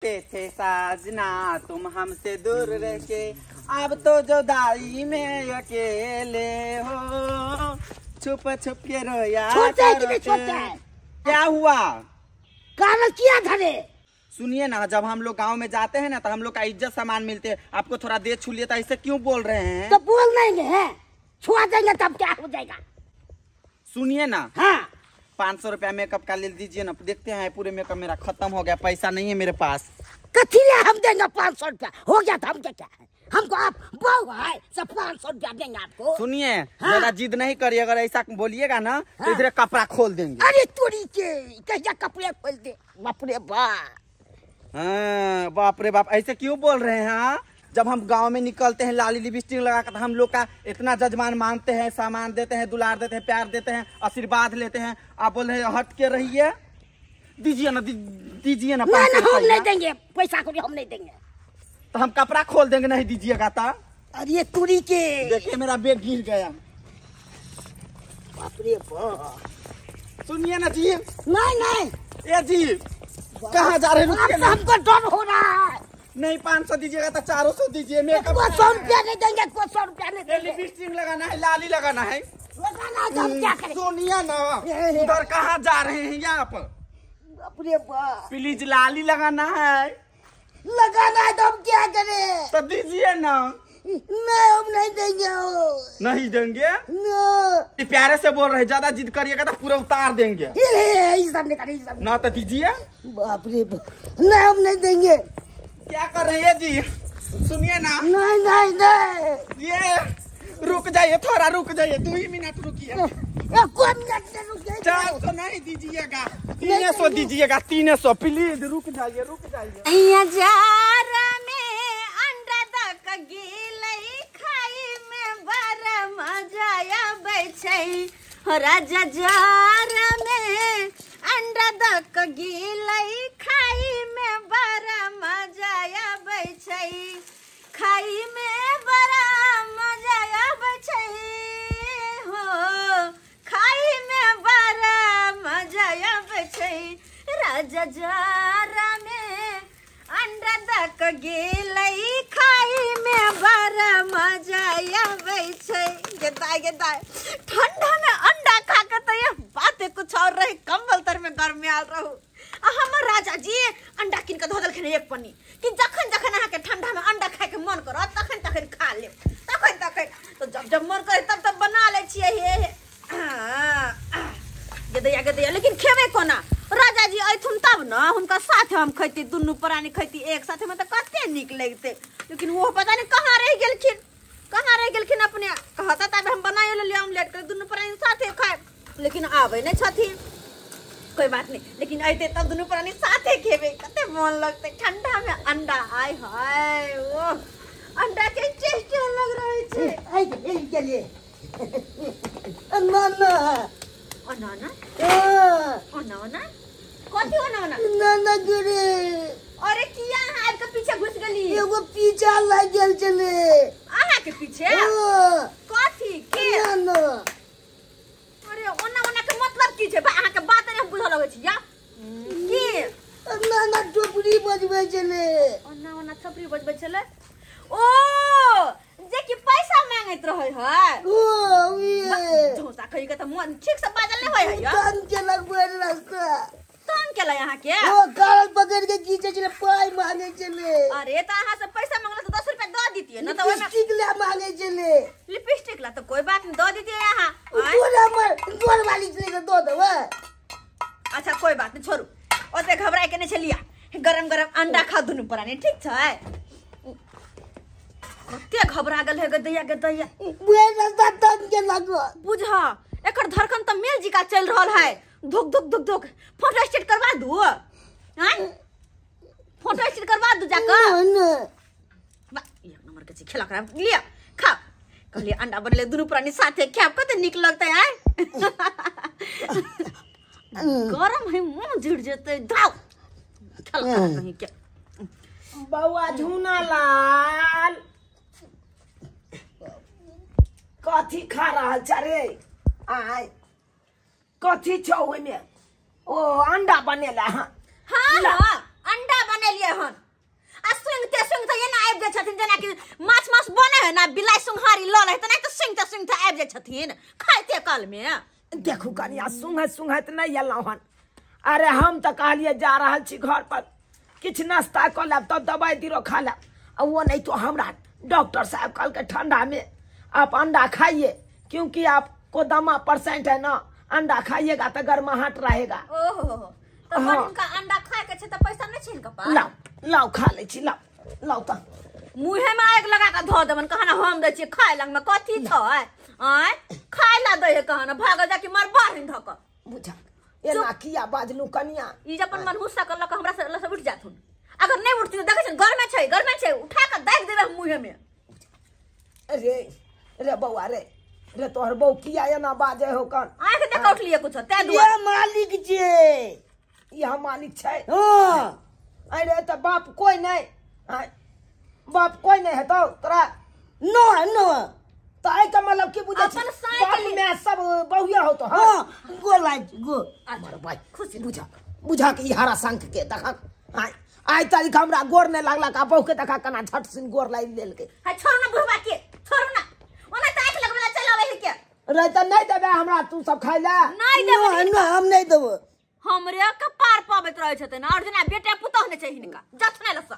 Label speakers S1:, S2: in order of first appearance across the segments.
S1: थे साजना तुम हमसे दूर रह के, अब तो जुदाई में अकेले हो, छुप छुप के रोया। क्या हुआ?
S2: कागज किया धरे?
S1: सुनिए ना, जब हम लोग गांव में जाते हैं ना तो हम लोग का इज्जत सामान मिलते हैं, आपको थोड़ा दे छू लिया तो ऐसे क्यों बोल रहे हैं?
S2: तो बोल देंगे हैं, छुआ देंगे तब क्या हो जाएगा?
S1: सुनिए ना,
S2: हाँ
S1: 500 रुपया मेकअप का ले दीजिए ना, देखते हैं पूरे मेकअप मेरा खत्म हो गया, पैसा नहीं है मेरे पास।
S2: कथी ले हम देंगे 500 रुपया? हो गया तो हम क्या है, हमको आप बहु है सब 500 रुपया देंगे आपको।
S1: सुनिए,
S2: हाँ?
S1: ज्यादा जिद नहीं करिए, अगर ऐसा बोलिएगा ना
S2: हाँ?
S1: तो इधर कपड़ा खोल देंगे।
S2: अरे तोरी के कहिया कपड़े खोल दे, बाप रे बाप।
S1: हाँ बाप रे बाप, ऐसे क्यों बोल रहे हैं? हाँ जब हम गांव में निकलते हैं लाली लिपस्टिक लगा कर, हम लोग का इतना जजमान मानते हैं, सामान देते हैं, दुलार देते हैं, प्यार देते हैं, आशीर्वाद लेते हैं, आप बोल रहे हैं हट के रहिए। दीजिए ना, दीजिए ना।
S2: ना, हम नहीं देंगे पैसा को, हम नहीं देंगे
S1: तो हम कपड़ा खोल देंगे, नहीं दीजिएगा तो।
S2: अरे तुरी के
S1: देखिए मेरा बैग गिर गया।
S2: बाप रे बाप।
S1: सुनिए ना जी।
S2: नहीं नहीं
S1: ये जी कहाँ जा रहे हैं?
S2: हमको डर हो रहा है।
S1: नहीं 500 दीजिएगा तो 400 दीजिए। मेकअप
S2: 100 रुपया नहीं देंगे, 100 रुपया नहीं देंगे।
S1: लिपस्टिक लगाना है, लाली लगाना है,
S2: लगाना है तो हम क्या करें?
S1: सुनिए ना, उधर कहाँ जा रहे हैं आप?
S2: बाप रे बाप।
S1: प्लीज लाली लगाना है,
S2: लगाना है तो हम क्या करें?
S1: तो दीजिए ना।
S2: नहीं हम नहीं देंगे।
S1: नहीं देंगे?
S2: ना।
S1: प्यारे से बोल रहे, ज्यादा जिद करिएगा तो पूरा उतार देंगे। ना तो दीजिए।
S2: बाप रे बाप। नहीं हम नहीं देंगे।
S1: क्या कर रहे हैं जी? सुनिए ना।
S2: नहीं नहीं नहीं,
S1: ये रुक जाइए, थोड़ा रुक जाइए, 2 ही मिनट रुकिए। 400 नहीं दीजिएगा, 300 दीजिएगा, 300 प्लीज। रुक जाइए, रुक जाइए।
S3: राजा जार में अंडा दक गिलई खाई में बड़ा मजा आबै छै, खाई में बड़ा मजा आबै छै हो, खाई में बड़ा मजा आबै छै। राजा जार में अंडा दक गिलई खाई में बड़ा मजा आबै छै। गेदाय गेदाय ठंडा में अंडा खा के तो ये बात कुछ और रही, कंबल तर में गर्मी आल रहू। आ हमर राजा जी अंडा किन के धो देलखिन एक पन्नी कि जखन जखन अहाँ के ठंडा में अंडा खाए के मन करत तखन तखन खा लेब, तखन तखन तो जब जब मन करे तब तब बना ले छियै। हे हे गेदैया गेदैया, लेकिन खेबै कोना? राजा जी अयथुन तब न हुनका साथे हम खैती, दुनू प्राणी खैती एक साथे में तो कते नीक लगते। लेकिन वो पता नहीं कहाँ रह गेलखिन, कहाँ रह गेलखिन। अपने कहता तब हम बनाए लेलियै ऑमलेट के दुनू प्राणी साथे खाए, लेकिन आबै नहीं छथिन। कोई बात नहीं, लेकिन अयते तब दुनू प्राणी साथे खेबै, कते मन लगते ठंडा में अंडा। आय हाय ओ अंडा के टेस्ट लग रहल छै।
S2: आइ के लिए ना ना
S3: ओना ना ओना ओना कथी ओना ओना
S2: ना ना गुरे।
S3: अरे किया अहाँ आबि के पीछे घुस गेली?
S2: एगो पीछा लागि गेल छलै
S3: अहाँ के पीछे। कथी के?
S2: ना ना।
S3: अरे ओना ओना के मतलब की छै? अहाँ के बात नहीं हम बुझऽ लगै छी या की?
S2: ना ना टोपरी बजबै छलै।
S3: ओना ओना थपरी बजबै छलै? ओ जे कि पैसा मांगैत रहै है।
S2: ओ उहे
S3: झोसा खइ के त मन ठीक से बाजल नहीं होय है या?
S2: तंग केलक भरि रास्ता,
S3: तंग केलै अहाँ के।
S2: ओ गाल पकड़ के घीचै छलै, पाइ मांगै छलै।
S3: अरे त अहाँ से पैसा मांगल त 10 रुपया द दितियै न, त ओहिमे
S2: लिपस्टिक ला मांगै छलै।
S3: लिपस्टिक ला त कोई बात नहीं, द दितियै अहाँ।
S2: तोर हमर गोर वाली छलै त द देबै।
S3: अच्छा कोई बात नहीं, छोड़ू, ओते घबराय के नहीं छलिया। गरम गरम अंडा खा दुनू प्राणी, ठीक छै? कते घबरा गेल है गदैया गदैया।
S2: भरि रास्ता तंग केलक।
S3: बुझ एकर धड़कन त मेल जी का चल रहल है, धुक धुक धुक धुक। फोटो स्टेट करवा दू? हैं फोटो स्टेट करवा दू जाकर? बा एक नंबर के खेला खराब लिया खा। कहलिए अंडा बनले दुनू प्राणी साथे खाब, कते नीक लगतै। आय गरम है मुंह जुड़ जेतै, धाव खेला कहीं के।
S4: बौआ झूना लाल कथी खा रहल छ रे? आय कथी छौ ओहिमे? ओ अंडा बनेला। हाँ
S3: हाँ अंडा बनेलिए हन आ सुंगते सुंगते एना आबि जाइ छथिन जेना कि माछ मास बने है ना बिलाइ सुंघारी लऽ लै तेना तऽ सुंगते सुंगते आबि जाइ छथिन खाइते काल में।
S4: देखू कनिया सुंघैत सुंघैत नहि एलहुँ हन। अरे हम तऽ कहलिए जा रहल छी घर पर किछु नाश्ता कऽ लेब तब दवाइ दिरो खा लेब आ वो नहीं तो हमरा डॉक्टर साहब कहलकै ठंडा में आप अंडा खाइए क्योंकि आपको दमा परसेंट है ना, अंडा खाइएगा तो गर्माहट रहेगा।
S3: ओहो तो
S4: हाँ।
S3: हिनका अंडा खाए के छै त पैसा नहि छै हिनका पास।
S4: लाओ लाओ खा लै छी, लाओ लाओ त
S3: मुहे में आगि लगा के धऽ देबन कहना हम दै छियै खाय लग में कथी छै आँय खाय ला दै है कहना भागल जाके मरबा हिन धऽ कऽ।
S4: बुझा एना किया बाजलू कनिया?
S3: ई जे अपन मनहुस्सा करलक हमरा से उठि जाथुन, अगर नहि उठती तऽ देखै छियनि घरमे छै घरमे छै उठा कऽ दागि देबै हम मुहे में।
S4: अरे रे बौआ रे रे तोहर बौ किया एना बाजै हो कन?
S3: आँखि देख कऽ उठलियै कुछो तैं
S2: ये
S3: दुआरे।
S2: मालिक जे
S4: यहाँ मालिक छै।
S2: हाँ
S4: अरे तऽ बाप कोई नहीं, आँय बाप कोई नहीं हेतौ तोरा?
S2: नो नो
S4: तऽ एहिके मतलब की बुझै छी?
S3: अपन साइकिल-
S4: बाप माय सब बहुए होतो। हाँ
S2: हाँ गो लाइ गो
S4: मर भाई खुशी बुझा बुझा के ई हरा शंख के देखक आइ आइ तारीख हमरा गोर नहि लागलक आ बहु के देखा केना झट सिन गोर लागि लेलकै।
S3: है छोड़ू ना बुढ़वा के, छोड़ू ना ओना तऽ आँखि लगबै ला चलि आबै है के।
S4: रे तऽ नहि देबै हमरा तू सब खाइ ला?
S3: नहि देबै
S2: नो हम नहीं देबो।
S3: हमरे कपार पबैत रहै छथिन और जेना बेटा पुतोह नहि छै हिनका जथने लसँ।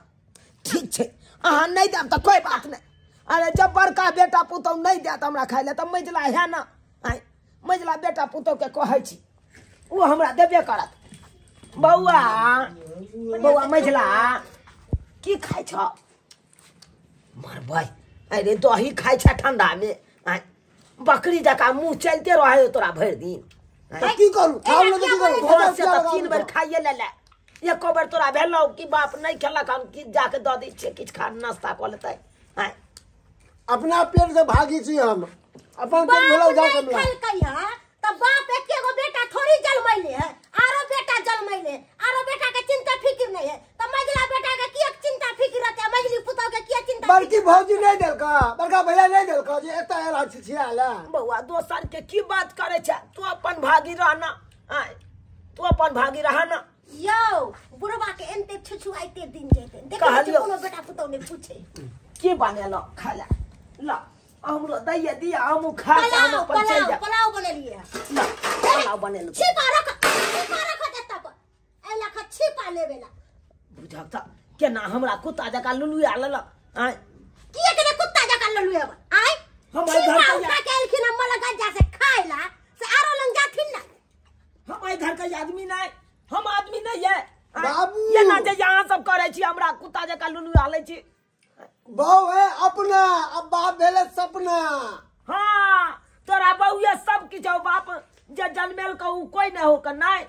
S4: ठीक छै अहाँ नहि देब तऽ कोई बात नहि। अरे जब बड़का बेटा पुतोह नहि देत हमरा खाइ ला तऽ मझिला है ना, आइ मझिला बेटा पुतोह के कहै छी ओ हमरा देबे करत। बौआ बौआ मझिला की खाइ छ? मरबै अरे दही खाइ छ ठंडा में, आइ बकरी जकाँ मुँह चलते रहे तोरा भरि दिन।
S5: तऽ की करू खाउ ने तऽ की करू?
S4: भोर से तऽ 3 बेर खाइए ले ले, एको बेर तोरा भेलौ कि बाप नहि खेलक हम कि जाके दऽ दै छियै किछु खा नाश्ता कऽ लेतै? आइ
S5: अपना पेट से भागी छी हम, अपन पेट
S3: बाप
S5: भेलौ जा
S3: नहि
S5: कमला।
S3: खेलकै हँ तऽ बाप एके गो बेटा थोड़ी जन्मैले है, आरो बेटा जन्मैले, आरो बेटा के चिंता फिक्र नहीं है तऽ मझिला बेटा के किया चिंता फिक्र रहतै? मझिली पुतोह के किया चिंता?
S5: बड़की भौजी नहीं देलका, बड़का भैया नहीं देलका जे एतऽ आयल छी छिया ला।
S4: बौआ दोसर के की बात करे छै? तू अपन भागी रहना, आइ तू अपन भागी रहना।
S3: यौ बुढ़वा के एनते छुछुआइते दिन जेतै देखै
S4: कहलियौ।
S3: कोनो बेटा पुतोह नहि पूछे।
S4: की बनेलौ खाय ला? ला हमरो दैये दिया हमहूँ खा के हम
S3: पुलाव
S4: अपन चलि
S3: पुलाव
S4: जायब।
S3: पुलाव बनेलिए हँ।
S4: ला पुलाव बनेलौ।
S3: छिपा रख, छिपा रख एतऽ पर एहि लऽ कऽ छिपा लेबे ला।
S4: बुझक तऽ केना हमरा कुत्ता जकाँ लुलुआ लेलक? आँय
S3: किए के कुत्ता जकाँ ललुएब? आँय
S4: हम एहि
S3: छिपा
S4: घर के
S3: उठा के एलखिन हम मलगंजा से खाय ला से आरो लंग जाथिन ना।
S4: हम एहि घर के आदमी नहीं, हम आदमी नहीं है
S5: बाबू।
S4: ये ना जे यहाँ सब करे छी हमरा कुत्ता जकाँ लुलुआ लै छी।
S5: बहु है अपना अब बाप भेले सपना।
S4: हाँ तोरा बहुए सब किछु हौ, बाप जे जन्मेल के उ कोई नहीं हो के नहीं।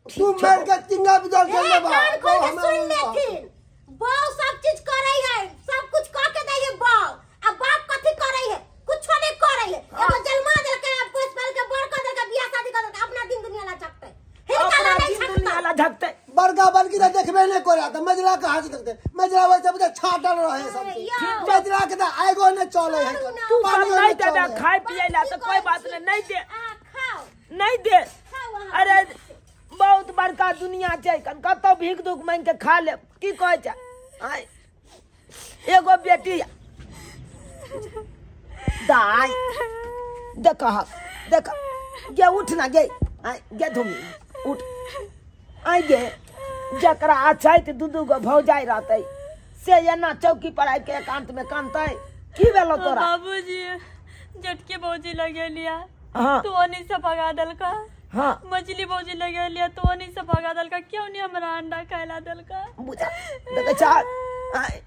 S5: तू मर के चिंगा बिदल चल
S3: ए,
S5: लेबा।
S3: कान खोल के
S5: बहु
S3: सुन
S5: हमरा
S3: लेथिन, बहू सब चीज करे है, सब कुछ कह के दै है बहू, आ बाप कथी करे है? कुछो नहीं करे है। एगो जन्मा देलकै आ पोस पाल के बड़ कर देलकै, बियाह शादी कर देलकै, अपना दिन दुनिया ला झकतै हिनका ला
S4: अपना
S3: नहीं
S4: दिन दुनिया
S3: झकतै।
S4: ला झकतै।
S5: बड़का बड़की तऽ देखबे नहीं करे तऽ मझिला कहाँ से देखते? मझिला वैसे बुझे छाटल रहे सब चीज।
S3: यौ।
S5: मझिला के तऽ आगो नहीं चले है,
S4: तू सब
S5: पानियो
S4: नहीं
S5: नहीं
S4: देबे
S5: चले है।
S4: खाय पिए ला तऽ कोई बात नहीं, नहीं दे
S3: अहाँ खाओ
S4: नहीं दे।
S3: खाओ अहाँ।
S4: अरे बहुत बड़का दुनिया छै, कन कतौ भीख दुख मांगि के खा लेब की कहै छै? आँय एगो बेटी दाइ देख देख गे उठ ना गे, आँय गे धुमी उठ, आँय गे जकरा अछैत दू दू गो भौजाइ रहतै से एना चौकी पर आबि के एकांत में कानतै? की भेलौ तोरा?
S6: बाबूजी झटके भौजी लगेलिया
S4: हाँ
S6: तो ओनी से भगा देलका।
S4: हाँ
S6: मछली भौजी लगेलिया तो ओनी से भगा देलका। क्यों नहीं हमरा अंडा खाइला देलका?
S4: बुझा देखै छ आँय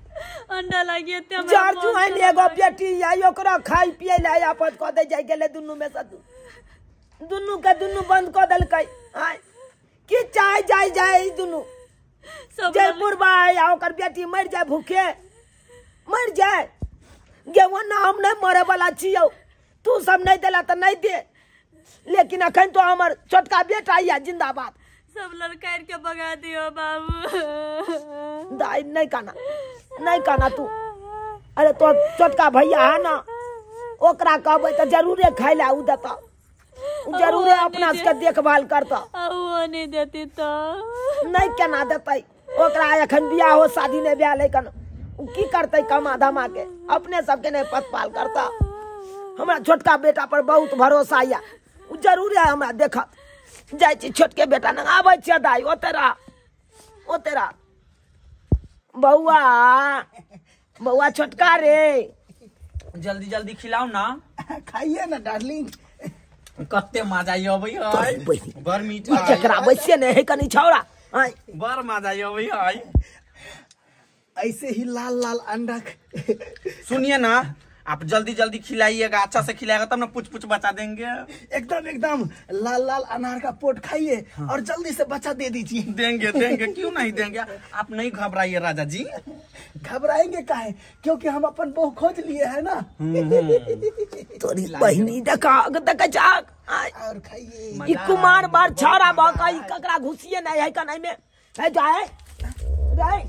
S6: अंडा लागी एते हमरा
S4: चार
S6: मोन
S4: चुहाइन
S6: खराब
S4: एगो
S6: भऽ गेल।
S4: बेटी आई ओकरा खाइ पिए ला आफत कऽ दै जाइ गेलै दुनू में से दुनू के दुनू बंद कऽ देलकै। आँय की चाहे जाय जाय दुनू
S6: सब
S4: जे बुढ़बा है आ ओकर बेटी मरि जाय भूखे मरि जाय गे ओना हम नहि मरे वाला छियौ, तू सब नहीं देला तऽ नहीं दे, लेकिन अखन तो हमर छोटका बेटा या जिंदाबाद।
S6: सब लड़का के भगा दियो बाबू।
S4: दाई नहीं काना नहीं काना तू, अरे तो छोटका भैया है ना ओकरा कहबै तऽ जरूरे खाइ ला उ देतौ। जरूर अपना सबके देखभाल करता।
S6: वो नहीं देती तो
S4: नहीं केना देतै ओकरा, एखन बियाह हो शादी नहीं भेल है कन, की करतै कमा धमा के, अपने सबके नहीं पतपाल करता। हमरा छोटका बेटा पर बहुत भरोसा या, जरूर है हमरा देखत। जाइ छी छोटके बेटा नग आबै छियै दाइ, ओते रह ओते रह। बौआ बौआ छोटका रे,
S1: जल्दी जल्दी खिलाओ ना।
S5: खाइए ना डार्लिंग,
S1: कते मजा अबै है, बड़ मीठा।
S4: केकरा बैसे नहीं है कनी छौड़ा,
S1: बड़ मजा अबै है।
S5: ऐसे ही लाल लाल अंडा।
S1: सुनिए ना, आप जल्दी जल्दी खिलाइएगा, अच्छा से खिलाएगा तब ना पुछ पुछ बचा देंगे।
S5: एकदम एकदम लाल लाल अनार का पोट खाइए। हाँ। और जल्दी से बच्चा दे दीजिए।
S1: देंगे देंगे, क्यों नहीं देंगे, आप नहीं घबराइए राजा जी।
S5: घबराएंगे काहे, क्योंकि हम अपन बहू खोज लिए है ना।
S4: तोरी बहिनी देखा देख जाग
S5: और खाइए।
S4: कुमार बार छौड़ा बका ककरा घुसिए नहीं है कनाई में है जाए रे।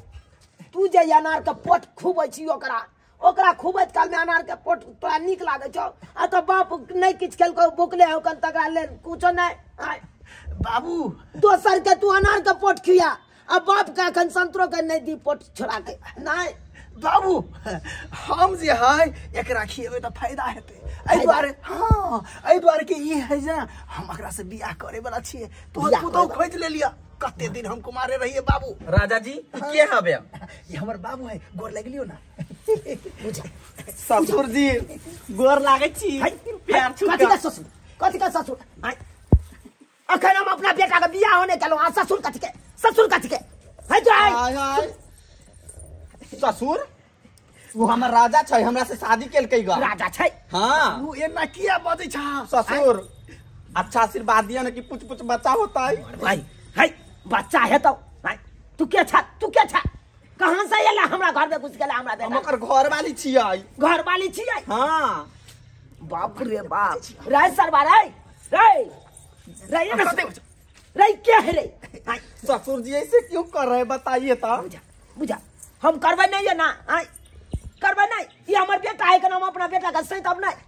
S4: तू जे अनार के पोट खुबै छी ओकरा ओकरा खुबैत काल में अनार के पोट तोरा नीक लागै छौ, आ तो बाप नहीं किछु खेलकौ बुकले हो कन तकरा लेल कुछो नहीं।
S5: बाबू
S4: दोसर के तू अनार के पोट खिया, आ बाप के अखन संतरो के नहीं दी पोट छोड़ा के नहीं।
S5: बाबू हम जे है एकरा खिएबै त फायदा हेतै, एहि दुआरे। हाँ एहि दुआरे के ई है जे हम एकरा से बियाह करे वाला छियै। तोहर पुतहु खोजि लेलियै, कते दिन हम कुमारे रहिए बाबू।
S1: राजा जी के हबे?
S5: ये हमर बाबू है, गोर लगलियो ना।
S1: ससुर जी गोर लागै छी, प्यार छू।
S4: कथी का ससुर, कथी का ससुर? अखन हम अपना बेटा के बियाह होने केलौ, आ ससुर कथी के, ससुर कथी के है जो है
S1: ससुर? वो हमर राजा छै, हमरा से शादी केलकै गा।
S4: राजा छै?
S1: हाँ।
S5: वो एना किया बजै छ
S1: ससुर? अच्छा आशीर्वाद दिया ना कि पुछ पुछ बच्चा होता है।
S4: भाई है बच्चा है तो भाई तू के छा, तू के छा, कहां से एला हमरा घर में घुस गेला? हमरा बेटा
S1: हम ओकर घर वाली छियै।
S4: घर वाली छियै?
S1: हां।
S4: बाप रे बाप, रे सरवा रे रे रे रे के है रे?
S1: ससुर जी ऐसे क्यों कर रहे बताइए तो।
S4: बुझा बुझा, हम करबै नहीं है ना, आय करबै नहीं। ये हमर बेटा है के हम अपना बेटा के सैतब नहीं।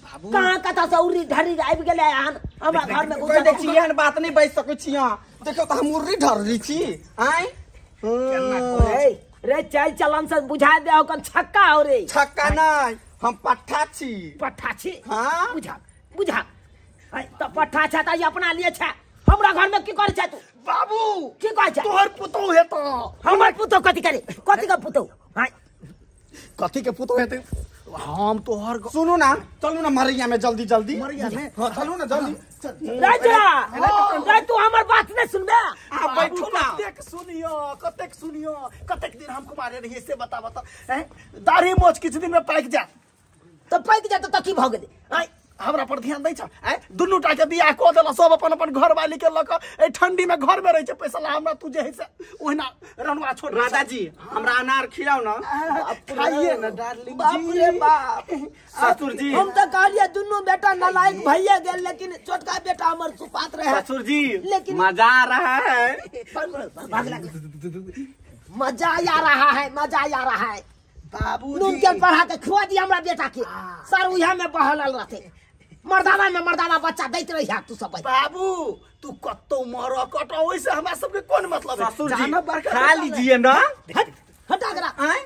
S5: बाबू
S4: कहां कथा से उरी ढरी आबि गेलै हन हमरा घर में घुस
S1: दै छी, एहन बात नहीं बाजि सकै छी। हां देखियौ त हम उर्री ढरली छी। आय
S4: रे रे चल चलन से बुझा दे कन छक्का हो रे।
S1: छक्का नहीं, हम पट्ठा छी।
S4: पट्ठा छी?
S1: हां।
S4: बुझा बुझा, आय त पट्ठा छ त अपना लिए छ, हमरा घर में की करै छ तू?
S5: बाबू
S4: की कहै छ?
S5: तोहर पुतहु हेतौ।
S4: हमर पुतहु कथी करे? कथी के पुतहु? आय
S5: कथी के पुतहु हेतै? हम तोहर
S1: सुनू ना, चलू ना मरैया में जल्दी जल्दी।
S5: मरैया में?
S1: हां चलू ना जल्दी।
S4: राजा रे तू हमर बात नहीं सुनबे?
S1: आप बैठू ना।
S5: कतेक सुनियो, कतेक सुनियो, कतेक दिन हम कुमारे रहिए से बता बता। हैं दाढ़ी मोछ किछु दिन में पाकि जात।
S4: त पाकि जात त की भ गेलै?
S5: आय हमरा पर ध्यान दै छ? आय दुनू टा के बियाह क देला, सब अपन अपन घर वाली के ल क ए ठंडी में घर में रहै छै। पैसा ला हमरा तू जे है से ओहिना रनुआ छोड़।
S1: राजा जी हमरा अनार खिलाओ ना।
S5: खाइए ना डार्लिंग जी।
S4: बाप रे बाप
S1: ससुर जी,
S4: हम त कहलिए दुनू बेटा नालायक भइए गेल, लेकिन छोटका बेटा हमर सुपात्र है।
S1: ससुर जी
S4: लेकिन
S1: मजा आ रहा है।
S4: मजा आ रहा है, मजा आ रहा है।
S5: बाबू
S4: नून तेल पढ़ा के खुआ दिया हमरा बेटा के, सर उहा में बहलल रहते, मर्दाना में मर्दाना बच्चा दैत रही है तू सब।
S5: बाबू तू कत्तो मर कटो, ओइसे हमरा सबके कोन मतलब है?
S1: ससुर जी खा लीजिए ना।
S4: हट हटा करा
S1: आय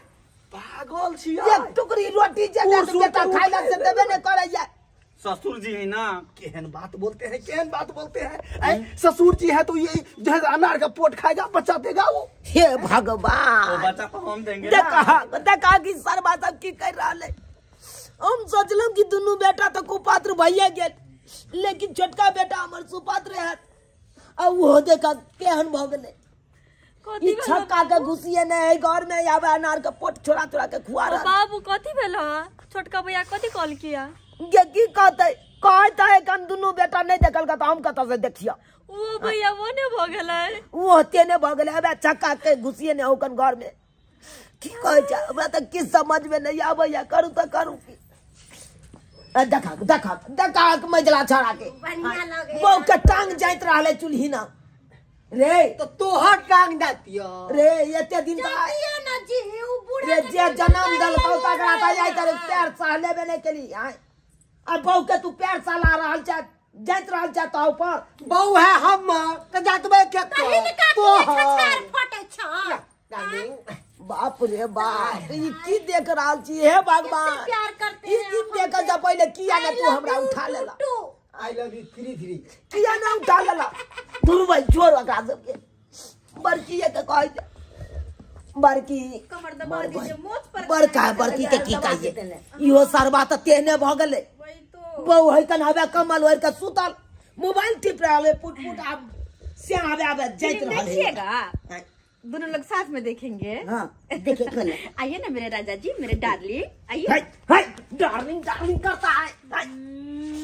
S5: पागल छी।
S4: एक टुकड़ी रोटी जे बेटा खाइला से देबे ने करैया।
S1: ससुर जी है ना,
S5: केहन बात बोलते हैं, केहन बात बोलते हैं। ससुर जी है तो ये जो है अनार का पोट खाएगा, बच्चा देगा वो।
S4: हे भगवान,
S1: वो बच्चा तो हम देंगे।
S4: देखा देखा कि सरबा सब की कर रहा है। हम सोचलहुँ कि दुनू बेटा तो कुपात्र भइए गेल, लेकिन छोटका बेटा हमर सुपात्र है, आ वो देखा केहन भ गेलै।
S6: कथी
S4: छक्का के घुसिए नहीं है घर में, आवे अनार के पोट छोड़ा छोड़ा के खुआ रहा।
S6: बाबू कथी भेल? छोटका भैया कथी कॉल किया?
S4: गे की कहते कहते है कन दुनू बेटा नहीं देखल का, तो हम कतऽ से देखियो?
S6: वो भैया वो ने भ गेलै,
S4: वो होते ने भ गेलै। अबे छक्का के घुसिए नहीं होकन घर में, की कहै छै हमरा तऽ किछु समझ में नहीं आबैया, करू तऽ करू की। देखा देखा देखा मजला छड़ा के बहू के टांग जाइत रहले चूल्ही ना रे,
S5: तो तोहर टांग जातियो
S4: रे। एते दिन
S3: जातियो ना जी, उ बूढ़ा
S4: रे जे जन्म देलकौ तकरा त आइ तक पैर सहलेबे नै केली। आइ आ बहू के तू पैर सहला रहल छ, जाइत रहल जाता ऊपर
S5: बहु है हम त जातबे के
S3: तो छछार फटे छ।
S4: बाप रे बाप, ई की देख रहल छी हे भगवान?
S3: प्यार करते
S4: ई की देख जा पहिले किया ने तू हमरा उठा लेला?
S5: I love you 3 3
S4: किया ने उठा लेला? दूर भाई छोड़ ओकरा सबके। बड़की के कहै छै बड़की
S3: कमर दबा दीजिए मोच पर।
S4: बड़का बड़की के की कहिए, इहो सरबा त तेहने भ गेलै। बहु है कन हवे कमल ओढ़ के सुतल मोबाइल टिप रहल है, पुट पुट आब से आवे आवे जाइत रहल है।
S3: देखिएगा दोनों लोग साथ में देखेंगे।
S4: हां देखे कोने
S3: आइए ना मेरे राजा जी, मेरे डार्लिंग आइए।
S4: हाय हाय डार्लिंग डार्लिंग करता है।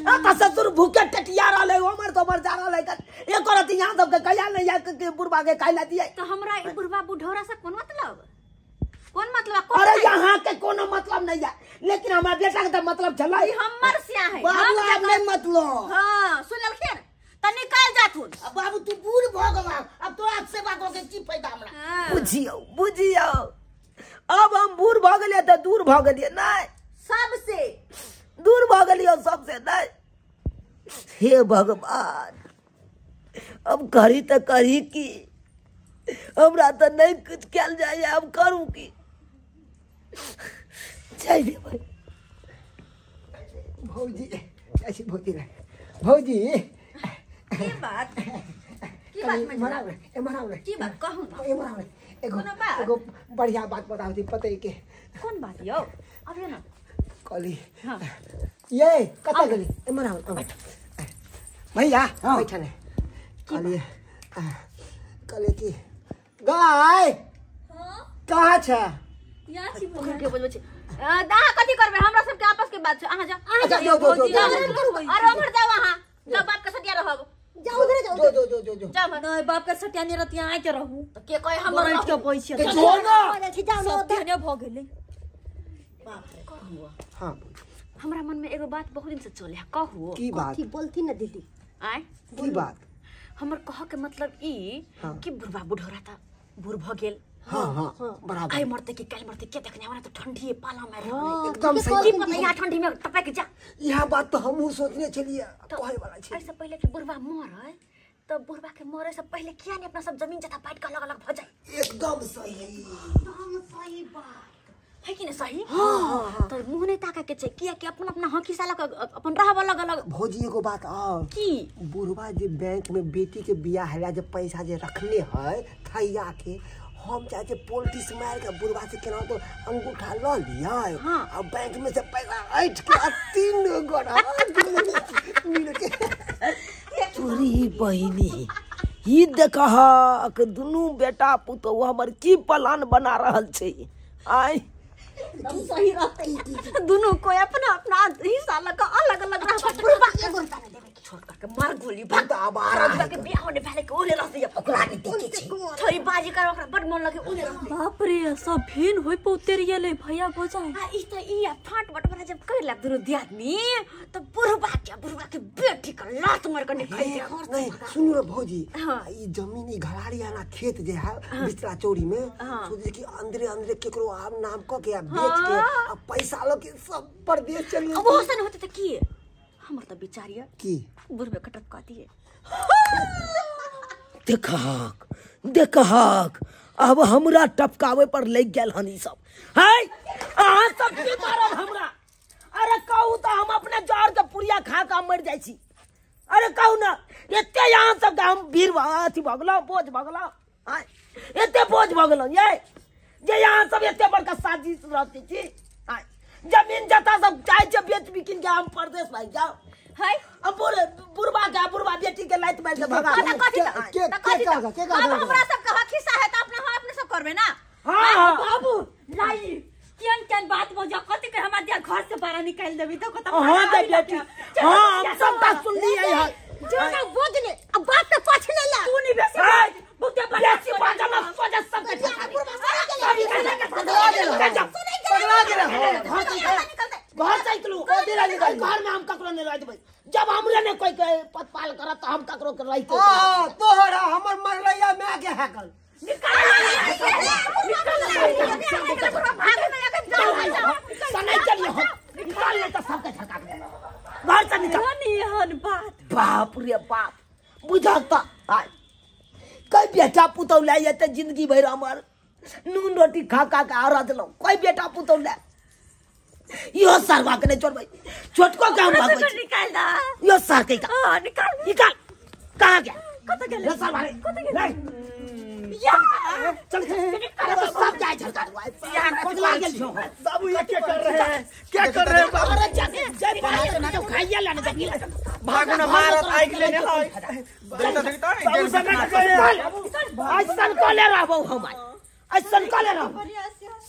S4: आ त ससुर भूखे टटिया रहल है, हमर तो मर जा रहल है। एक औरत यहां सब के कहिया नहीं या के बुढ़वा के काइला दिए।
S3: तो हमरा ई बुढ़वा बुढ़ौरा से कोन मतलब, कोन मतलब?
S4: अरे यहाँ के कोनो मतलब नहीं है, लेकिन हमारा बेटा के तो मतलब छला।
S3: हमर सिया है
S2: बाबू, आब नहीं मतलब।
S3: हां सुन ललखिन त निकाल जाथुन।
S2: अब बाबू तू बूढ़ भ गेला, अब तोरा सेवा क के की फायदा हमरा?
S4: बुझियो बुझियो, अब हम बूढ़ भ गेलियै त दूर भ गेलियै नहीं,
S3: सबसे
S4: दूर भ गेलियै सबसे नहीं। हे भगवान, अब करी त करी की, हमरा त नहीं कुछ कयल जाय, अब करू की? चाहिए भाई
S5: भौजी ऐसी भौजी रे भौजी
S3: की बात, की बात
S5: मनाव रे ए मनाव रे
S3: की बात कहू ना
S5: ए मनाव रे एगो एगो बढ़िया बात बताउ थी पते के।
S3: कौन बात यो? अब ना
S5: कहली हां ये कत गेली ए मनाव बैठ भैया बैठ ने। कहली कहली की गाय
S6: हां
S5: कहाँ छ?
S6: यहाँ छी पकड़ के बोलबै छी। अहाँ कथी करबै, हमरा सबके आपस के बात छै। अहाँ जाउ, अहाँ
S5: जाउ जाउ जाउ,
S3: अरे उम्हर जाउ, अहाँ जाउ, बाप के सटिया रहब।
S2: जाउ उधर जाउ,
S5: जो जो जो जो
S3: जाउ।
S6: नहीं बाप के सटिया नहीं रहती, अहाँ के रहू
S3: त के कहे हमर
S6: बैठ के पैसा
S5: के जो ना
S2: जाउ
S6: सब तेहने भ गेलै।
S2: बाप रे
S3: कहू।
S5: हां
S3: हमरा मन में एगो बात बहुत दिन से चले है, कहू।
S5: की बात?
S2: कथी बोलती ना दीदी?
S3: आय
S5: की बात?
S3: हमर कह के मतलब ई कि बुढ़वा बुढ़ौरा त बूढ़ भ गेल।
S5: हाँ हाँ बराबर।
S3: आइ मरते कि काल्हि मरते के देखने, हमरा तो ठंडी पाला मार रहल
S5: एकदम सही।
S3: की पता यहाँ ठंडी में टपक जा।
S5: यह बात तो हमहू सोचने छलिए कहे वाला छी।
S3: ऐसे पहले कि बुढ़वा मरे तो बुढ़वा के मरे से पहले किया नहीं अपना सब जमीन जथा बांट के अलग अलग भ जाए।
S5: एकदम सही,
S3: एकदम सही बात है कि नहीं? सही। हाँ तो मुंह नहीं ताका के छै किया कि अपन अपना हकी साला अपन रहब अलग अलग।
S5: भौजी एगो बात और
S3: की
S5: बुढ़वा जे बैंक में बेटी के बियाह होला जे पैसा जे रखने है थैया के, हम चाहे छे पोल्ट्री से मार के बुढ़वा से केना तो अंगूठा ल लिया।
S3: हाँ।
S5: और बैंक में से पैसा ऐठ के 3 गोड़ा मिल के।
S4: तोरी बहिनी ई देखहक दुनू बेटा पुतोहु हमर की प्लान बना रहल छै। आय
S3: सही रहते दुनू कोई अपना अपना हिस्सा लग अलग अलग रहत। बुढ़वा के एगो रुपया नहीं देबे, छोड़ करके मार गोली भाग
S5: आवारा
S3: के बियाह होने पहले के ओले रह दिया
S2: ओकरा के देखे छै
S3: थोड़ी बाजी कर ओकरा बड़ मन लगे ओले रह।
S6: बाप रे सब भिन होय पौते रियले भैया भौजाई।
S3: आ ई त ई फाट बट बड़ा जब कर लग दुनू दियादनी त बुढ़वा के बेटी के लात मार के निकाल दे।
S5: नहीं सुनू रे भौजी, ई जमीन ई घराड़ी आना खेत जे है बिचला चौरी में सोचे कि अंदरे अंदरे केकरो आम नाम क के बेच के आ पैसा लो के सब परदेश चली।
S3: अब ओसन होते त की हमर त विचार ये
S5: की
S3: बुढ़वे के टपका दिए।
S4: देखहक देखहक अब हमरा टपकावे पर लग गेल हन ई सब। है अहाँ सब की मारब हमरा? अरे कहू त हम अपने जड़ के पुरिया खा के मर जाइ छी। अरे कहू ना एते यहाँ सब हम भीड़ अथी भऽ गेलहुँ, बोझ भऽ गेलहुँ, एते बोझ भऽ गेलहुँ ये जे यहाँ सब एते बड़का साजिश रहते छी। जमीन जता सब चाहे छै बेच बिकिन के हम परदेश भाग जाओ।
S3: है
S4: अब बुढ़वा के बुढ़वा बेटी के लात मार के भगा
S3: के के अब हमरा सब के हक हिस्सा है त अपना अपने सब करबे ना।
S4: हां
S6: बाबू लाई केन केन बात बजा कथि के हमरा दिया घर से बाहर निकाल देबी तो कत।
S4: हां दे बेटी, हां हम सब ता सुन लिए है
S2: जो ना बोझ ले अब बात पे पाछ ले ला
S6: तू नहीं बेसी बहुते
S4: बेसी बाजा ना सोजा सब के
S5: पगला गेल हो
S4: घर से निकलू घर में हम ककरो नहीं रह देबै। जब हमरे ने कोई के पतपाल करत त हम ककरो के रहिते।
S5: हां तोहरा हमर मरलैया माय के हैकल
S4: निकाल निकाल चलिए हम निकाल ले त सबके झटका के घर से निकाल।
S6: एहन बात
S4: बाप रे बाप बुझल तऽ आय कई बेटा पुतहु लए जेतै जिंदगी भरि हमर नून रोटी खा खा के आरज लौ कोई बेटा पुतहु लए इहो सरवा के नहीं छोड़बै छोटको के हम भगबै छी।
S6: निकाल दा
S4: यो सर के का
S6: हां निकाल
S4: निकाल कहाँ गया
S6: कत गेलै
S4: रे सरवा रे
S6: कत गेलै
S4: नहीं
S6: या
S4: चल चल सब जाय झरका पगला गेल छौ
S5: बाबू ये क्या कर रहे हैं क्या कर रहे हैं बाबू
S4: अरे जा जय बाबू खाइए लाने जा
S1: भागो ना मारत आइक लेने है देखता देखता
S5: बाबू सटक गए
S4: ऐसन कले रहबो हम ऐसन कले रहबो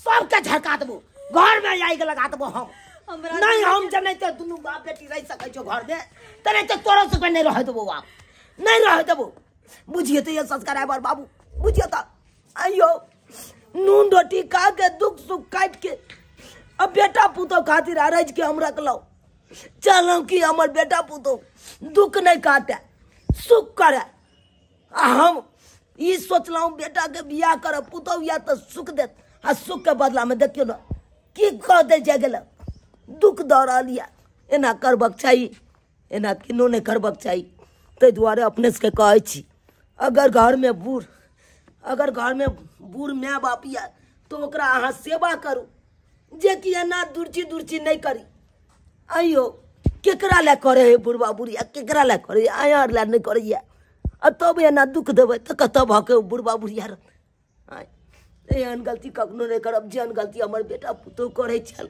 S4: सबके झरका देबो घर में आइक लगा देबो हम नहीं हम जब नहीं तो दुनू बाप बेटी रह सकै छौ घर में त नहीं तो तोरो सबके नहीं रह देबो बाप नहीं रह देबो बुझिए तो ये संस्कार है बाबू बुझिए तो आइयो नून रोटी खा के दुख सुख काट के अब बेटा पुतोह खातिर अरज के हम रखलहुँ चलहुँ कि हमर बेटा पुतोह दुख नहीं काटे सुख करे आ हम ई सोचलहुँ बेटा के बियाह करब पुतोह या तऽ सुख देत आ सुख के बदला में देखियौ ने की कह दे जा गेल दुख दऽ रहल यऽ एना करबक चाही एना किनो नहि करबक चाही ताहि दुआरे अपने सबके कहै छी अगर घर में बूढ़ अगर घर में बूढ़ माय बाप यऽ तऽ ओकरा अहाँ सेवा करू जेकि एना दुर्ची दुर्ची नहि करी आइयो केकरा लए करे है बुढ़बा बुढ़िया केकरा लए करे आया लए नहि करैया आ तब एना दुख देबै तऽ कतऽ भऽ के बुढ़बा बुढ़िया रहत आँय एहन गलती कखनो नहि करब जेहन गलती हमर बेटा पुतोहु करै छल।